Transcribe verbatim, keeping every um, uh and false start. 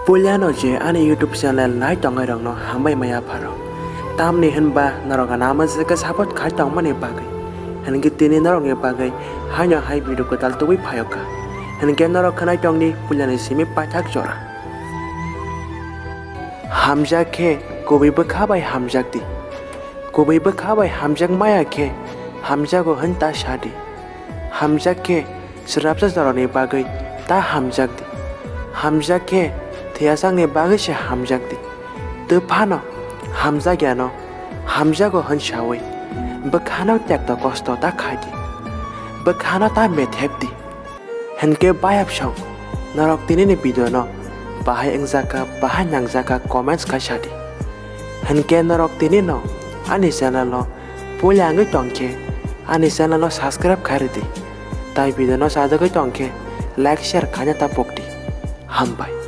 Puilano je ani YouTube channel nai tongnai rokno hambai maya pharo. Tamni hinba norok anama jeka support khai tongmani bagwi. Hinkhe tini norokni bagwi haino hai video kwtal tubui phayokha. Hinkhe norok khnai tongdi puilani simi paithak jora. Hamjak khe kubui bwkha bai hamjak di. Kubui bwkha bai hamjak maya khe hamjago hwn ta sa di. Hamjak khe swrapsa jorani bagwi ta hamjak di. Hamjak khe thwiyasakni bagwi se hamjak di. Tei phano hamjak yano hamjago hwn sawi bwkhano tekto kosto ta khai di. Bwkhano ta methep di. Hinkhe bayapsong norok tinini video no bahai wngjakha, bahai nangjakha comments khai sa di. Hinkhe norok tinino ani channel no puila wngwi tongkhe ani channel no subscribe khai rwdi. Tai video no sajagwi tongkhe like share khaina ta pokdi. Hambai.